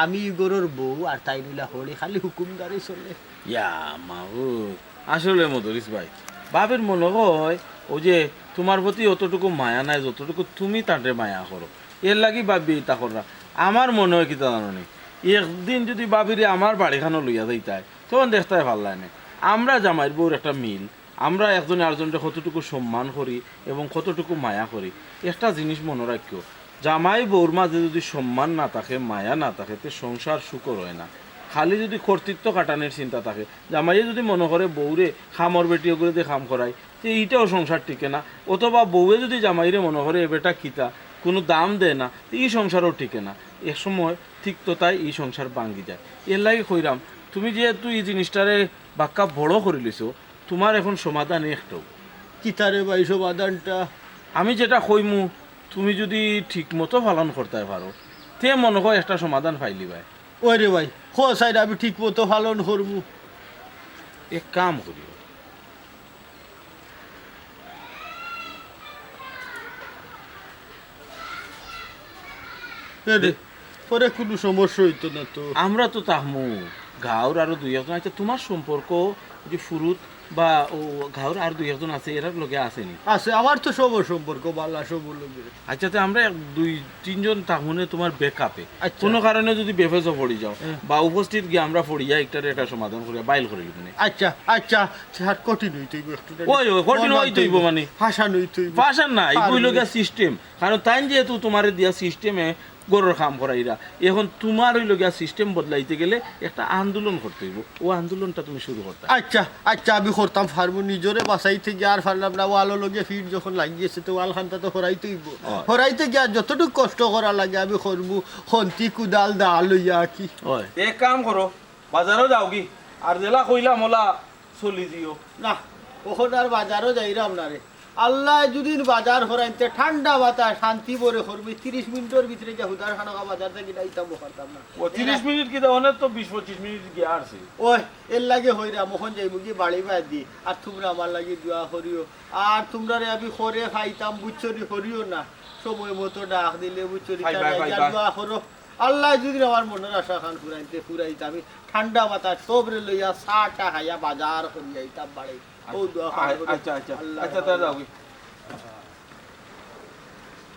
আমি ই ঘরর বউ আর তাইন অইলা হড়ি, খালি হুকুমদারি চলে। ইয়া মাবুদ, আসলে মদরিছ ভাই, ভাবির মনো অয় অউ যে তুমার প্রতি অতটুকু মায়া নাই যতটুকু তুমি তানরে মায়া করো, এরলাগি ভাবিয়ে ইতা কররা। আমার মনো অয় কিতা জানো নি, একদিন যুদি ভাবিরে আমার বাড়িখানো লইয়া যাইতায়, তখন দেখতায় পারলায় নে। আমরা জামাইর বউর একটা মিল, আমরা একজনে আরজনরে কতটুকু সম্মান করি এবং কতটুকু মায়া করি। একটা জিনিস মনো রাখিও, জামাই বউর মাঝে যুদি সম্মান না থাকে, মায়া না থাকে, তে সংসার সুখর অয় না। খালি যুদি কর্তৃত্ব খাটানির চিন্তা থাকে, জামাইয়ে যুদি মনো করে বউরে কামর বেটি অগুরে দিয়া কাম করায়, তে ইটাও সংসার টিকে না। অথবা বউয়ে যুদি জামাইরে মনো করে এ বেটা কিতা, কুনু দাম দেয় না, তে ই সংসারও টিকে না। এক সময় তিক্ততায় ই সংসার ভাঙ্গি যায়। এরলাগি কইরাম, তুমি যেহেতু ই জিনিসটারে বাক্কা বড় করিলিছো, তুমার এখন সমাধান একটাউ। কিতা রে ভাই সমাধানটা? আমি যেটা কইমু, তুমি যুদি ঠিক মতো পালন করতায় পারো, তে মনো অয় একটা সমাধান পাইলিবায়। ওই রে ভাই, কও চাইন, আমি ঠিক মতো পালন করমু। এক কাম করিও, এ রে, পরে কুনু সমস্যা অইতো না তো? আমরা তো থাকমু, গাঁওর আরো দুই একজন। আচ্ছা, তুমার সম্পর্ক যে ফুরুত বা অউ গাঁওর আর দুই একজন আছে, এরার লগে আছে নি? আছে, আমার তো সবর সম্পর্ক ভালা, সবর লগে। আচ্ছা, তে আমরা এক, দুই, তিনজন থাকমু নে তুমার backup-এ। আচ্ছা। কুনু কারণে যুদি বেফেসো পড়ি যাও, হ্যাঁ। বা উপস্থিত গিয়া আমরা পড়িয়া একটারে একটা সমাধান করিয়া বাইল করিলিমু নে। আচ্ছা, আচ্ছা, স্যার, কঠিন অইতো অইবো একটু। ওই, ওই, কঠিন অইতো অইবো মানে? ভাষা নইতো অইবো। ভাষা না, ইগু অইলো গিয়া system। কারণ তাইন যেহেতু তুমারে দিয়া system-এ ঘরর কাম করাইরা, এখন তুমার অইলো গিয়া system বদলাইতে গেলে একটা আন্দোলন করতে অইবো। অউ আন্দোলনটা তুমি শুরু করতায়। আচ্ছা, আচ্ছা, আমি করতাম পারমু, নিজরে বাঁচাইতে গিয়া আর পারলাম না। ওয়ালর লগে ফিট যখন লাগি গেছে, তে ওয়ালখানটা তো হরাইতে অইবো। অয়। হরাইতে গিয়া যতটুক কষ্ট করা লাগে আমি করমু, খন্তি, কুদাল, দা লইয়া আর কি। অয়। এক কাম করো, বাজারো যাওগি, আর যেলা কইলাম অলা চলি দিও। না, অখন আর বাজারো যাইরাম না রে। আল্লায় যুদি বাজার হরাইন তে ঠান্ডা বাতাস, শান্তি ভরে করমু। তিরিশ মিনিটর ভিতরে গিয়া হুদার খানোকা বাজার থাকি আইতাম পারতাম না। ও, তিরিশ মিনিট কিতা, অনে তো বিশ পঁচিশ মিনিট গিয়া আরছে। ওই, এরলাগি কইরাম, অখন যাইমুগি বাড়ি বায়দি, আর তুমরা আমার লাগি দোয়া করিও। আর তুমরারে আমি করে পাইতাম, বুঝছো নি, করিও না। সময় মতো ডাক দিলে, বুঝছো নি, পাইবা, তারা পাইবা। দোয়া করো। আল্লায় যুদি আমার মনর আশা খান ফুরাইন তে ফুরাইতা, আমি ঠান্ডা মাথায় সবরে লইয়া চা টা খাইয়া বাজার করি আইতাম বাড়ি। ও দোয়া খান আ-, করি। আচ্ছা, আচ্ছা, আল্লাহ আচ্ছা, তাহলে ভালো। যাও।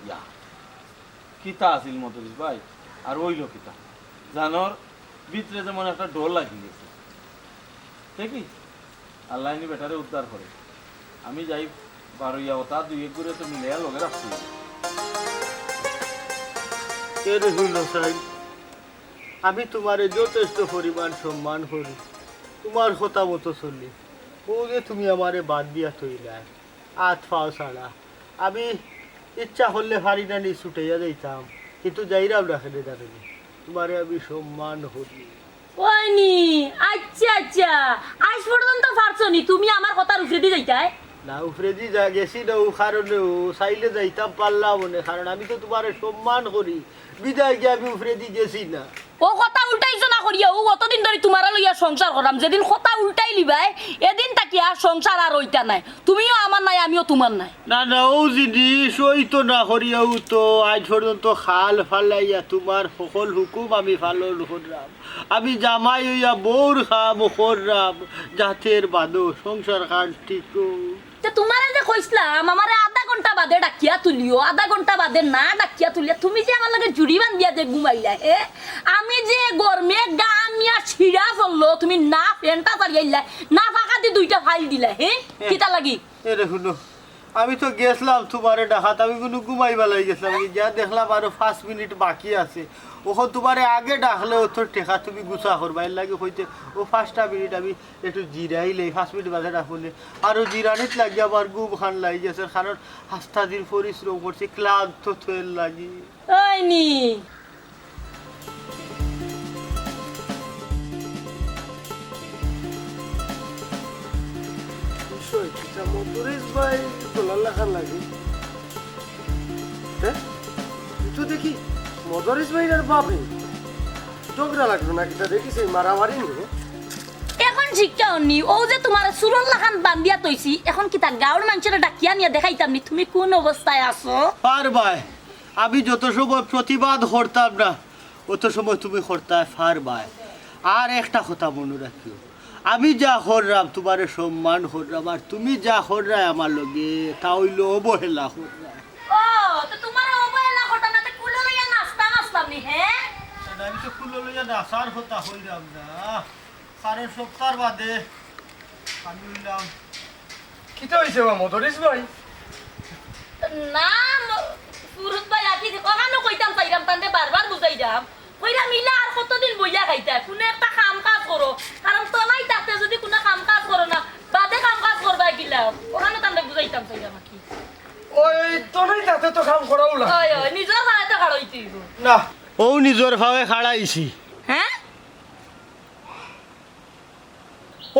ইয়া, কিতা আছিল মদরিছ ভাই? আর অইলো কিতা? জানোর ভিতরে যেমন একটা ডর লাগি গেছে। দেখি, আল্লায় নি বেটারে উদ্ধার করে। আমি যাই বারইয়া, অতা দুই এক ঘরে তো মিলাইয়া লগে রাখছি। এ রহিম হোসাইন, আমি তুমারে যথেষ্ট পরিমাণ সম্মান করি, তুমার কথা মতো চলি। অউ যে তুমি আমারে বান্ধিয়া থইলায়, আত পাও ছাড়া, আমি ইচ্ছা করলে পারি না নি ছুটাইয়া যাইতাম, কিন্তু যাইরাম না কেনে জানো নি? তুমারে আমি সম্মান করি। ওই নি, আচ্ছা, আচ্ছা, আইজ পর্যন্ত পারছো নি তুমি আমার কথার উপরেদি যাইতায়? না, উপরেদি যা গেছি না, অউ কারণে অউ চাইলে যাইতাম পারলাম অনে, কারণ আমি তো তুমারে সম্মান করি, বিদায় গিয়া আমি উপরেদি গেছি না। অউ কথা উল্টাইছো না করিয়া, অউ অতদিন ধরি তুমারে লইয়া সংসার কররাম, যেদিন কথা উল্টাইলিবায়, এদিন থাকি আর সংসার আর অইতা নায়। তুমিও আমার নায়, আমিও তুমার নায়। না, না, অউ জিনিস অইতো না করিয়া অউ তো আইজ পর্যন্ত খাল ফালাইয়া তুমার হকল হুকুম আমি পালন কররাম। আমি জামাই অইয়া বউর কাম কররাম, যাতে এর বাদও সংসার খান ঠিক অউক। তে তুমারে যে কইছলাম, আমারে আধা ঘন্টা বাদে ডাকিয়া তুলিও, আধা ঘন্টা বাদে না ডাকিয়া তুলিয়া তুমি যে আমার লগে জুড়ি বান্ধিয়া যে ঘুমাইলা, হে? আমি যে গরমে গামিয়া ছিড়া চললো, তুমি না ফ্যানটা চালিয়াইলা, না ফাঁকা দি দুইটা ফাইল দিলা, হে? হে। কিতা লাগি? এরে হুনো, আমি তো গেছলাম তুমারে ডাকাত, আমি কুনু ঘুমাইবার লাগি গেছলাম, গিয়া দেখলাম আরো পাঁচ মিনিট বাকি আছে। অখন তুমারে আগে ডাকলে অত টেকা তুমি গুছা করবায়, এর লাগি কইতে অউ পাঁচটা মিনিট আমি একটু জিরাইলে, পাঁচ মিনিট বাদে ডাকমুনে। আরো জিরানিত লাগি আমার ঘুম খান লাগি গেছে, কারণ হাস্তা দিন পরিশ্রম করছি, ক্লান্ত তো এর লাগি। ওই নি। বিষয় কিতা মদরিছ ভাই গলার লাখান লাগে? হে? ই তো দেখি মদরিছ ভাইর আর বাপে। ঝগড়া লাগলো না কিতা, দেখি সেই মারামারি নিয়ে। অখন শিক্ষা অননি, অউ যে তুমারে চুরর লাখান বান্ধিয়া থইছি, অখন কিতা গাউর মানষরে ডাকিয়া নিয়া দেখাইতাম নি তুমি কুন অবস্থায় আছো? পারবায়, আমি যত সময় প্রতিবাদ করতাম না, অত সময় তুমি করতায় পারবায়। আর একটা কথা মনো রাখিও, আমি যা কররাম, তুমারে সম্মান কররাম, আর তুমি যা কররায় আমার লগে, তা অইলো অবহেলা কররায়। ও, তো তুমারে অবহেলা করতাম না, তো কুলো লইয়া নাচতাম, নাচতাম নি, হে? না, আমি তো কুলো লইয়া নাচার কথা কইরাম না। সাড়ে সপ্তাহ বাদে আমি অইলাম। কিতা অইছে বা মদরিছ ভাই? না, ম-, ফুরুত ভাই, আর কি, অখানউ কইতাম চাইরাম, তানরে বারবার বুঝাইরাম। কইরাম, ইলা আর কতদিন বইয়া খাইতা? কুনু একটা কাম কাজ করো। কারণ তনাই থাকতে যুদি কুনু কাম কাজ করো না, বাদে কাম কাজ করবায় কিলা? অখানউ তানরে বুঝাইতাম চাইরাম আর কি। ওই, ওই, তনাই থাকতে তো কাম করাউ লাগে। ওই, ওই, নিজর পায়ে তো খাড়াইতে অইবো। না। অউ নিজর পায়ে খাড়াইছি। হে?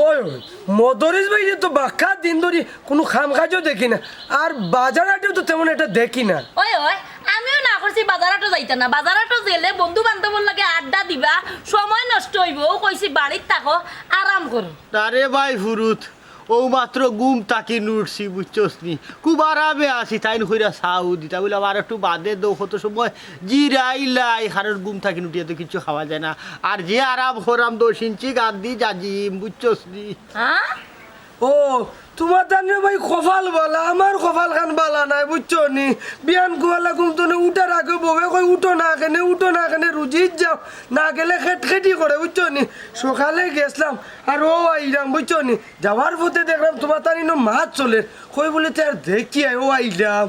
ওই, ওই, মদরিছ ভাইরে তো বাক্কা দিন ধরি কুনু কাম কাজও দেখি না, আর বাজার হাটেও তো তেমন একটা দেখি না। ওই, ওই, আমিও না করছি বাজার হাটও যাইতা না। বাজার হাটও গেলে বন্ধু বান্ধবর লগে আড্ডা দিবা, সময় নষ্ট অইবো। অউ কইছি বাড়িত থাকো, আরাম করো। আরে ভাই ফুরুত, অউ মাত্র ঘুম থাকি উঠছি, বুঝছস নি? খুব আরামে আছি, তাইন কইরা চাও দিতা। বইলাম, আর একটু বাদে দেও, কত সময় জিরাইলাই, কারণ ঘুম থাকি উঠিয়া তো কিচ্ছু খাওয়া যায় না। আর যে আরাম করাম, দশ ইঞ্চি গাদি জাজিম, বুঝছস নি? হ্যাঁ? ও, তুমার তানরে ভাই কপাল বালা, আমার কপাল খান বালা নায়, বুঝছো নি? বিয়ান কুয়ালা ঘুম তনে উঠার আগে বউয়ে কয়, "উঠো না কেনে, উঠো না কেনে, রুজিত যাও, না গেলে খেটখেটি করে", বুঝছো নি? সকালে গেছলাম, আর অউ আইলাম, বুঝছো নি? যাওয়ার পথে দেখলাম তুমার তান ইনো মাত চলের, কই বলে তে আর দেখি আয়, অউ আইলাম।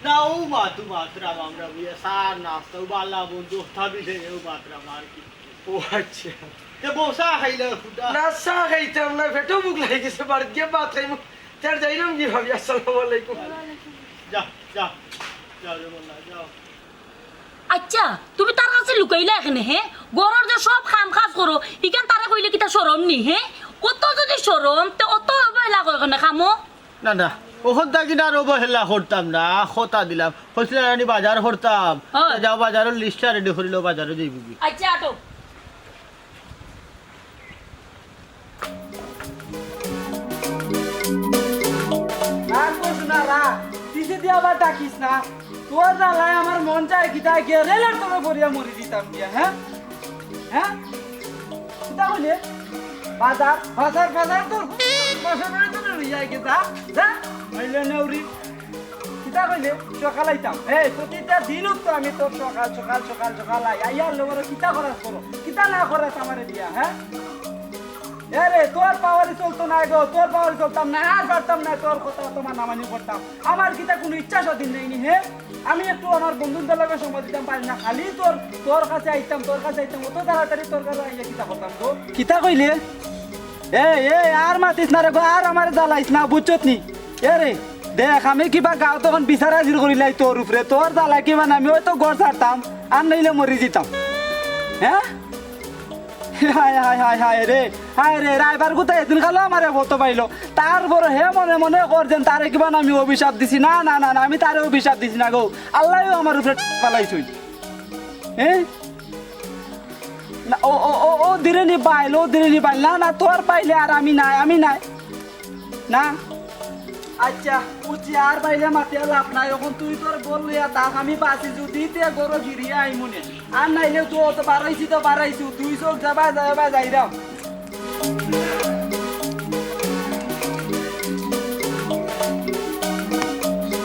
না, অউ মাতু মাতরাম আমরা বইয়া, চা নাস্তা, অউ বালা মন্দ, অতা মিলে অউ মাতরাম আর কি। ও আচ্ছা। তে বউ চা খাইলে খুদা? না, চা খাইতাম না, পেটো ভুক লাগি গেছে, বাড়িত গিয়া ভাত খাইমু। তে আর যাইরাম কি ভাবি, আসসালামু আলাইকুম। যা, যা, যাও রে বল্লা, যাও। আচ্ছা, তুমি তার কাছে লুকাইলা কেনে, হে? ঘরর যে সব কাম কাজ করো, ইখান তারে কইলে কিতা শরম নি, হে? অত যুদি শরম, তে অত অবহেলা করো কেনে কামো? না, না, অখন থাকি না আর অবহেলা করতাম না, কথা দিলাম। কইছিলা না নি বাজার করতাম? হ্যাঁ। তে যাও, বাজারর লিস্টটা রেডি করিলাও, বাজারো যাইবো গি। আচ্ছা, আটো। রাগ করিস না, রাগ। পিছে দিয়া আবার ডাকিস না। তোর জ্বালায় আমার মন চায় কিতা গিয়া রেলর তলে পড়িয়া মরি দিতাম গিয়া, হ্যাঁ? হ্যাঁ? কিতা কইলে? বাজার, বাজার, বাজার তোর বাসার বাড়ি তো লইয়া গিয়া যা, যা। আইলে নেউরি। কিতা কইলে? সকাল আইতাম। এই, প্রতিটা দিনও তো আমি তোর সকাল, সকাল, সকাল, সকাল আই। আইয়ার লগে কিতা করাস করো? কিতা না করাস আমারে দিয়া, হ্যাঁ? এ রে, তোর পাওয়ারে চলতো না গো, তোর পাওয়ারে চলতাম না, আর পারতাম না, তোর কথা তোমার নামানি করতাম। আমার কিতা কুনু ইচ্ছা স্বাধীন নেই নি, হে? আমি একটু আমার বন্ধুদের লগে সময় দিতাম পারি না, খালি তোর, তোর কাছে আইতাম, তোর কাছে আইতাম, অত তাড়াতাড়ি তোর কাছে আইয়া কিতা করতাম গো? কিতা কইলে? এই, এই, আর মাতিস না রে গো, আর আমারে জ্বালাইস না, বুঝছত নি? এ রে, দেখ, আমি কিবা গাঁও তখন বিচার হাজির করিলাই তোর উপরে, তোর জ্বালা কিবা না, আমি হয়তো ঘর ছাড়তাম, আর নাইলে মরি দিতাম। হ্যাঁ? হায়, হায়, হায়, হায় রে, হায় রে, রাইবার গুতা এদিন কালো আমারে বলতে পাইলো। তারপরে হে মনে মনে কর যেন তারে কিবা না আমি অভিশাপ দিছি। না, না, না, না, আমি তারে অভিশাপ দিছি না গো। আল্লাহও আমার উপরে ফালাইছই। হ্যাঁ? না, ও, ও, ও, ও দিরে নি বাইল, ও দিরে নি বাইল। না, না, তোর পাইলে আর আমি নাই, আমি নাই। না। আচ্ছা, বুঝছি, আর বাইরে মাতিয়া লাভ নাই। অখন তুই তোর বউ লইয়া থাক, আমি বাঁচি যদি তে গরো গিরিয়া আইমুনে। আর নাইলে তো অত বাড়াইছি তো বাড়াইছি, তুই চোখ যাবা যাবা যাইরাম।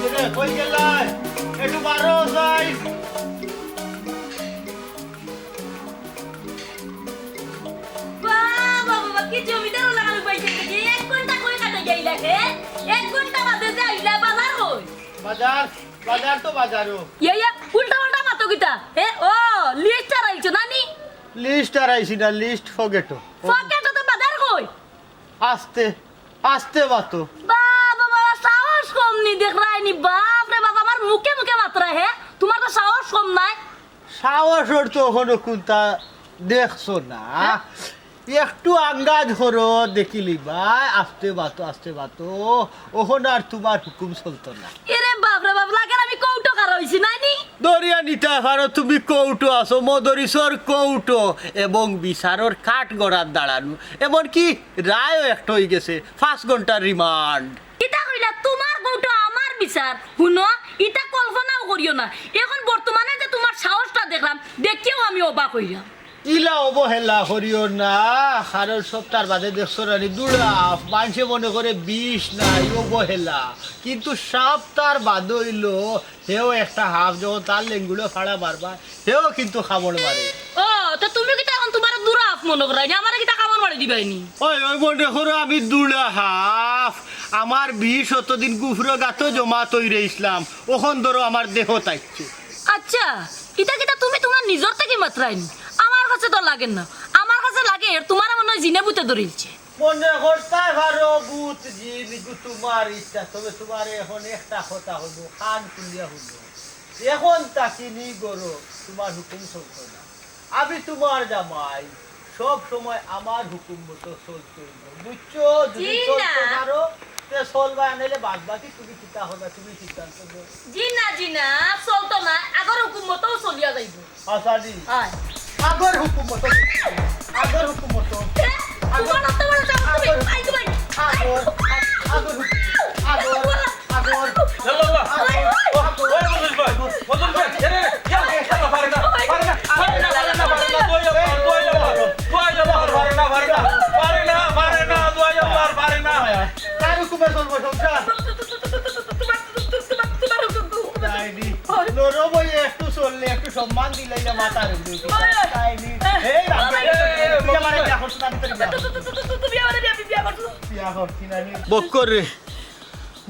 এরে, কই গেলাই? একটু বারো যাই। বাবা, বাবা, কি জমিদার লাগানো পাইছে দেখি। এক ঘন্টা কই কাটে যাইলা হে? এক ঘন্টা বাদে যে আইলা, বাজার কই? বাজার, বাজার তো বাজারও। ইয়া, ইয়া, উল্টা পাল্টা মাতো কিতা? হে, ও, লিস্ট আর আইছো না নি? লিস্ট আর আইছি না, লিস্ট ফগেটো। ফগেটো তো বাজার কই? আস্তে, আস্তে মাতো। বাবা, বাবা, সাহস কম নি দেখরায় নি, বাপ রে বাপ, আমার মুখে মুখে মাতরা হে, তোমার তো সাহস কম নাই। সাহসর তো অখনো কুন্তা দেখছো না। হ্যাঁ? একটু আন্দাজ করো, দেখিলিবায়, আস্তে মাতো, আস্তে মাতো। অখন আর তোমার হুকুম চলতো না। এরে বাপ রে বাপ, লাগের আমি কৌটো কারা অইছি, নাই নি? ধরিয়া নিতায় পারো, তুমি কৌটো আছো, মদরিসর কৌটো, এবং বিচারর কাঠগড়াত দাঁড়ানো। এমনকি রায়ও একটা অই গেছে, পাঁচ ঘন্টার রিমান্ড। ইতা কইলা, তোমার কৌটো আমার বিচার। হুনো, ইতা কল্পনাও করিও না। অখন বর্তমানে যে তোমার সাহসটা দেখরাম, দেখিয়াও আমি অবাক অইরাম। ইলা অবহেলা করিও না, কারণ সপ্তাহর বাদে দেখছো না নি, দুলাফ, মানষে মনে করে বিষ নাই, অবহেলা। কিন্তু সপ্তাহর বাদে অইলো, হেও একটা হাফ, যখন তার লেঙ্গুলো ফাড়া মারবা, হেও কিন্তু খাবড় মারে। ও, তো তুমি কিতা অখন তোমার দুলাফ মনে করায় নি? আমারে কিতা খাবড় মারি দিবায় নি? ওই, ওই মনে করো আমি দুলাফ, আমার বিষ অতদিন গুফর গাতো জমা তৈরে ইসলাম, অখন ধরো আমার দেহত আইছে। আচ্ছা, ইতা কিতা তুমি তোমার নিজর থাকি মাতরায় নি? আমার কাছে তো লাগের না, আমার কাছে লাগের তোমারে মনে অয় জিনে ভূতে ধরিলছে। মনে করতায় পারো ভূত জিন ইগু তোমার ইচ্ছা, তবে তোমারে অখন একটা কথা কইমু, কান খুলিয়া হুনো। অখন থাকি নি গরো তোমার হুকুম চলতো না। আমি তোমার জামাই, সব সময় আমার হুকুম মতো চলতে অইবো, বুঝছো? যদি জি চলতে না। পারো, তে চলবায়, নাইলে বাদ বাকি তুমি কিতা করবা, তুমি সিদ্ধান্ত নেও। জি না, জি না, চলতো না, আগর হুকুম মতো চলিয়া যাইবো। আচ্ছা জি। আয়। আগর হুকুম মতো। আগর হুকুম মতো। এ, আগর, তোমার অত বড় সাহস তুমি? আগর, আই, তুমি। আগর, আগর হুকুম। আগর, আগর। ইয়াল্লা, আল্লাহ। আগর, ওই, আগর। ওই, মদন ভাই, মদন ভাই, এ রে, রে, ইয়াল্লা, ইয়াল্লা, পারে না, পারে না, পারে না, পারে না, পারে না, দোয়া ইয়াল্লা, দোয়া ইয়াল্লা, দোয়া ইয়াল্লা, পারে না, পারে না, পারে না, পারে না, দোয়া ইয়াল্লা, পারে না। কার হুকুমে চলবো সংসার? তোমার, তোমার, তোমার হুকুম, হুকুম। ডাইনি। নরম হয়ে একটু চললে, একটু সম্মান দিলে, ইয়া মাথার উপরে উঠে যায়। ডাইনি। এই রাখো। এ, এ, এ, তুই আমারে বিয়া করছিস, আমি তোর বিয়া করছি। তুমি আমারে বিয়া, বিয়া করছো? বিয়া করছি না আমি। বক্কর রে,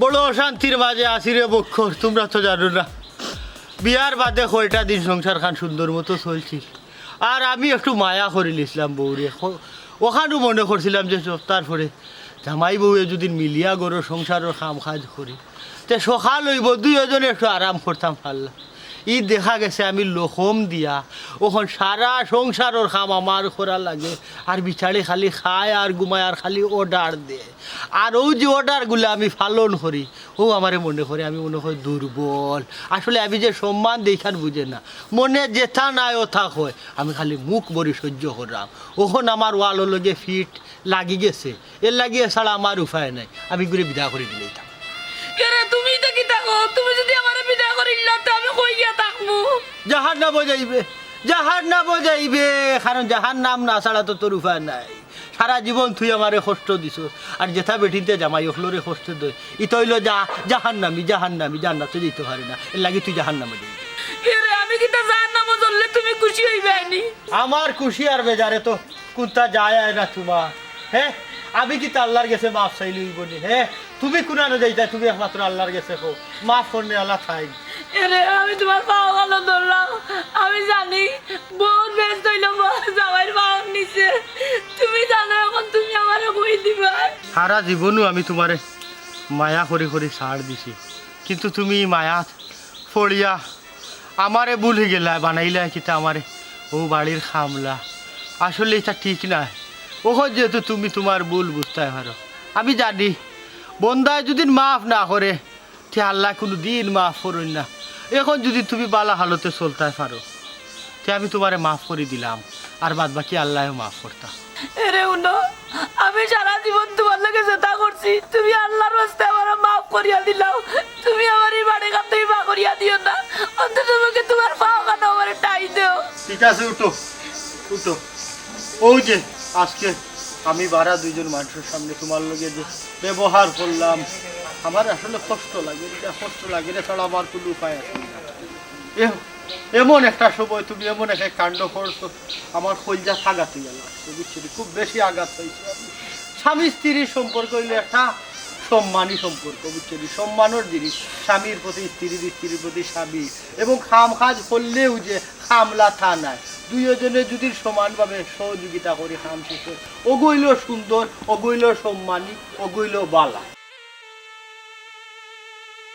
বড় অশান্তির মাঝে আছি রে বক্কর, তোমরা তো জানো না। বিয়ার বাদে কয়টা দিন সংসার খান সুন্দর মতো চলছিল। আর আমি একটু মায়া করিলিছিলাম বউরে। খ-, অখানও মনে করছিলাম যে সপ্তাহর পরে জামাই বউয়ে যদি মিলিয়া গরো সংসারর কাম কাজ করি, তে সকাল অইবো, দুইওজনে একটু আরাম করতাম পারলাম। ই দেখা গেছে আমি লকম দিয়া, অখন সারা সংসারর কাম আমার করা লাগে। আর বিচারে খালি খায় আর ঘুমায় আর খালি অর্ডার দেয়। আর অউ যে অর্ডারগুলা আমি পালন করি, অউ আমারে মনে করে, আমি মনে করি দুর্বল। আসলে আমি যে সম্মান দেইখান বুঝে না, মনে যেতা নাই অতা কয়, আমি খালি মুখ ভরি সহ্য কররাম। অখন আমার ওয়ালর লগে ফিট লাগি গেছে, এর লাগি এছাড়া আমার উপায় নাই, আমি ঘুরে বিদায় করি দিলাইতাম। এরে, তুমি ইতা কিতা কও? তুমি যদি আমারে বিদায় করিলাও, তে আমি কই গিয়া থাকমু? জাহান্নামো যাইবে, জাহান্নামো যাইবে, কারণ জাহান্নাম না ছাড়া তো তোর উপায় নাই। সারা জীবন তুই আমারে কষ্ট দিছস, আর যেতা বেটিন্তে জামাই অকলরে কষ্ট দেয়, ইতা অইলো জা-, জাহান্নামি, জাহান্নামি, জান্নাতো যাইতো পারে না, এর লাগি তুই জাহান্নামো যাইবে। এরে, আমি কিতা জাহান্নামো জ্বললে তুমি খুশি অইবায় নি? আমার খুশি আর বেজারে তো কুন্তা যায় আয় না তোমার, হে? আমি কিতা আল্লার গেছে মাফ চাইলে অইবো নি, হে? তুমি কুনানো যাইতায়, তুমি একমাত্র আল্লার গেছে কও, মাফ করনেআলা তাইন। এরে, আমি তোমার পাও ভালা ধরলাম, আমি জানি বউত বেস্ত অইলো, বউ জামাইর পাওর নিচে। তুমি জানো অখন তুমি আমারে কই দিবায়? সারা জীবনও আমি তোমারে মায়া করি করি ছাড় দিছি, কিন্তু তুমি ই মায়াত পড়িয়া আমারে ভুলি গেলায়, বানাইলায় কিতা আমারে অউ বাড়ির কামলা। আসলে ইতা ঠিক নায়। অখন যেহেতু তুমি তোমার ভুল বুঝতায় পারো, আমি জানি বন্দায় যদি মাফ না করে, তে আল্লায় কুনুদিন মাফ করইন না। অখন যদি তুমি ভালা হালতে চলতায় পারো, তে আমি তোমারে মাফ করি দিলাম, আর বাদ বাকি আল্লায়ও মাফ করতা। এরে হুনো, আমি সারা জীবন তুমার লগে যেতা করছি, তুমি আল্লার ওয়াস্তে আমারে মাফ করিয়া দিলাও। তুমি আমার ই বাড়ি খান থাকি বার করিয়া দিও না, অন্তত পক্ষে তুমার পাও খানো আমারে ঠাই দেও। ঠিক আছে, উঠো, উঠো। অউ যে আজকে আমি বারা দুইজন মানষর সামনে তুমার লগে যে ব্যবহার করলাম, আমার আসলে কষ্ট লাগে, ইটা কষ্ট লাগে রে, ছাড়া আমার কুনু উপায় আছে না। এ-, এমন একটা সময় তুমি এমন একটা কাণ্ড করছো, আমার কইলজা আঘাত অইয়া লাগছে, বুঝছো নি? খুব বেশি আঘাত পাইছি আমি। স্বামী স্ত্রীর সম্পর্ক অইলো একটা সম্মানী সম্পর্ক, বুঝছো নি? সম্মানর জিনিস, স্বামীর প্রতি স্ত্রীর, স্ত্রীর প্রতি স্বামী, এবং কাম কাজ করলেও যে কামলা তা নায়, দুইওজনে যদি সমানভাবে সহযোগিতা করি কাম শেষ অয়, অগু অইলো সুন্দর, অগু অইলো সম্মানী, অগু অইলো বালা।